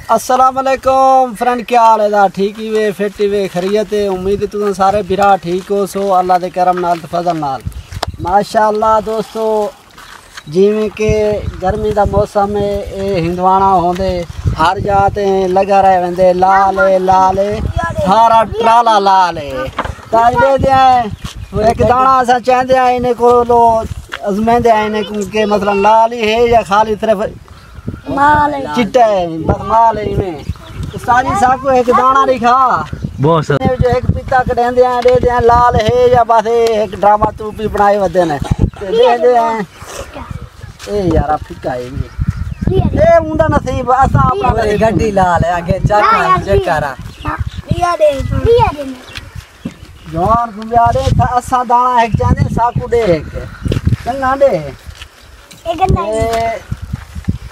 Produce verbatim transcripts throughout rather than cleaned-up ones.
السلام علیکم فرینڈ، کیا حال ہے دا؟ ٹھیک ہی وے، فٹ ہی وے، خیریت ہے؟ امید ہے تساں سارے بھرا ٹھیک ہو سو، اللہ دے کرم نال تے فضل نال۔ ماشاءاللہ دوستو، جیویں کہ گرمی دا موسم ہے، اے ہندوانا ہوندے، ہر جا تے لگا رہ ویندے، لال ہے، لال ہے، سارا ٹرالا لال ہے۔ تاں اڄ ݙیہدے ہیں، ہک داݨا اساں چیندے ہیں انہیں کولوں، ازمیندے ہیں انہیں کوں کہ مثلاً لال ہی ہے یا خالی صرف مال ہے۔ چٹا ہے، بس مال ہے ایویں۔ استاد جی، ساکوں ہک داݨا ݙکھا۔ بہت سارا۔ جو ہک پتا کڈھیندے ہیں، ݙیہدے ہیں، لال ہے یا بس اے ہک ڈرامہ تو بھی بݨائے ودے نے۔ تے ݙیہدے ہیں۔ اے یارا، پھکا ہے ایویں۔ اے اوندا نصیب، اساں اپݨا نصیب۔ گڈی لال ہے، اڳے چیک کر، چیک کر۔ جوان کوں یار، اے تھا اساں داݨا ہک چاہندے، ساکوں ݙے ہک۔ چنڳا ݙے۔ اے گندا ہے۔ تے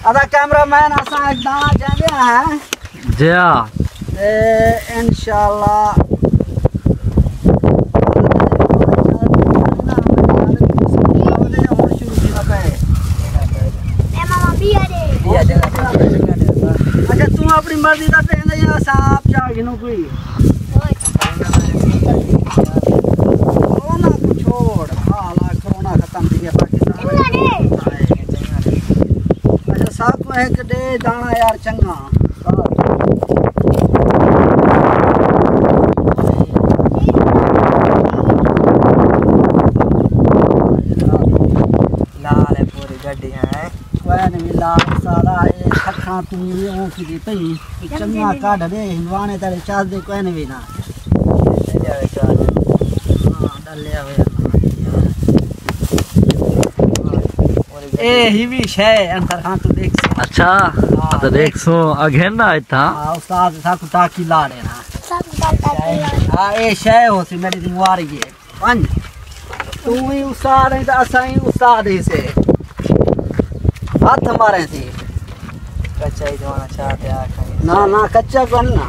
ادا کیمرہ مین، اساں ہک داݨا چاہندے ہیں۔ جی ہاں۔ تے انشاءاللہ اے ماما، بیا ݙے۔ اچھا، توں اپݨی مرضی دا پہندے یا اساں آپ چا گھنوں کوئی؟ کرونا کوں چھوڑ، حال آ، کرونا ختم تھی ڳیا، پاکستان۔ چنڳا ݙے۔ اچھا، ساکوں ہک ݙے داݨا یار، چنڳا۔ لال ہے پوری گڈی ہے۔ کوئی نہیں، لال سارا اے کھکھاں توں وی اوں کیتی پئی۔ چنڳا کڈھ ݙے، ہندوانے تیݙے چس دے کوئی نہیں وی نہ۔ ہاں، ڈلیا ہویا۔ اے ہی وی شے اندر، ہاں، تو ݙیکھ سو۔ اچھا، ہاں، تو ݙیکھ سو، اگھن نہ اتھاں۔ ہاں، استاد ساکوں ٹاکی لا ݙے نا۔ ہاں، اے شے ہوسی میݙی ذمہ واری ہے۔ ونڄ۔ توں وی استاد ہیں تے اساں وی استاد ہیسے۔ ہتھ ماریں سی۔ کچا ہی جوانا چاہ تے آ کھائیں۔ نہ، نہ، کچا کون نہ۔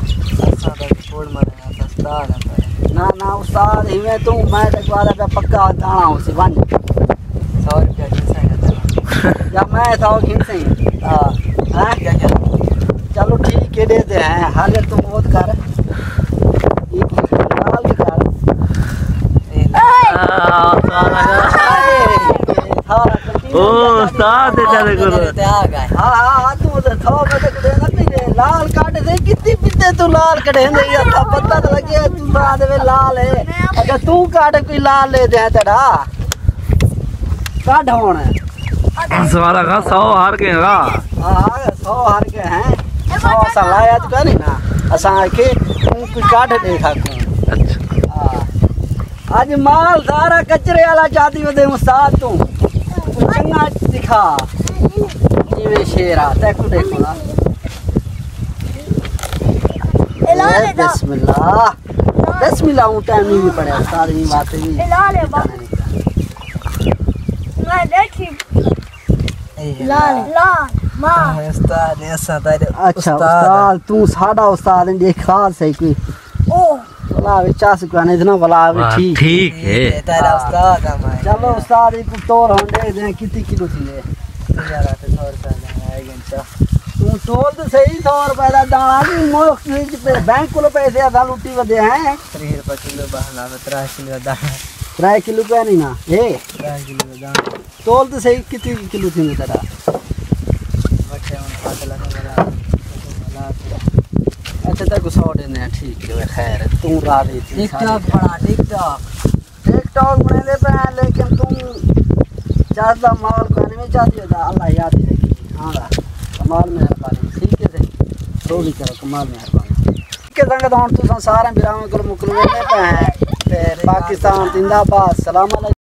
اساں دا کوڑ مارے نا، اساں استاد ہیں پر۔ نہ، نہ، استاد ہی میں توں، میں تے کوارا پیا پکا داݨا ہوسی، ونڄ۔ سو روپیہ گھن سائیں۔ یا میں سو گھن سائیں۔ ہاں۔ ہاں؟ کیا کیا؟ چلو ٹھیک ہے، ݙیہدے ہیں۔ حالے توں موت کر۔ ایک لال کر۔ او استاد دے چلے کولو۔ ہاں، ہاں، ہاں، توں تے تھو میں تے کڈھے نہ پیندے۔ لال کڈھ دے، کتی پیتے توں لال کڈھیندے، یا تھا پتہ تے لڳے، توں بعد وچ لال ہے۔ اچھا، توں کڈھ کوئی لال لے دے تیݙا۔ کڈھ ہݨ۔ سوارا کا سو ہار کے گا۔ ہاں، ہاں، سو ہار کے ہیں۔ سو اساں لایا تو کہیں نا۔ اساں آکھے، توں کوئی کڈھ ݙے ساکوں۔ اچھا۔ ہاں۔ اڄ مال سارا کچرے والا چاتی ودے استاد توں۔ کوئی چنڳا ݙکھا۔ جیویں شیر آ، تیکوں ݙیکھو نا۔ اے بسم اللہ۔ بسم اللہ، اوں ٹائم نہیں پڑھیا، استاد نہیں بات نہیں۔ اے لال ہے، بابا۔ میں دیکھی۔ اے لال، لال، ماں۔ ہاں، استاد نے اساں تیرے اچھا، استاد۔ استاد، توں ساݙا استاد ہیں، ݙیکھا صحیح کوئی۔ او۔ ولا وی چس کوئی نہیں، اتنا ولا وی واہ، ٹھیک۔ ٹھیک ہے۔ اے تیرا استاد ہے، میں۔ چلو، استاد، ایک توڑ ہݨ ݙے دیں، کتی کلو تھی لے۔ یار، تے سو روپے دا ہے گھنٹہ۔ توں تول تے صحیح، سو روپے دا داݨا نہیں، ملک وچ پے-، بینک کولوں پیسے اساں لٹی ودے ہیں۔ تریہہ روپے کلو بہلا، ترائے کلو دا داݨا۔ ترائے کلو پیا نہیں نا، اے؟ ترائے کلو دا داݨا۔ تول تے صحیح، کتی کلو تھیندے تیݙا؟ بچے ہن پتہ لڳا بھلا، بھلا۔ اچھا، تیکوں سو ݙیندے ہیں، ٹھیک ہے، خیر ہے، توں راضی تھی، ٹک ٹاک ساری بݨا، ٹک ٹاک۔ ٹک ٹاک بݨیندے پئے ہیں، لیکن توں چس دا مال کوئی نہیں چاہتی ہوتا، اللہ یاد ہی رکھی۔ ہاں دا، کمال مہربانی، ٹھیک ہے سر، سو بھی کرو، کمال مہربانی۔ ٹھیک ہے سنگت، ہݨ تساں سارے بھراواں کول مکلویندے پئے ہیں، تے پاکستان زندہ باد، سلام علیکم۔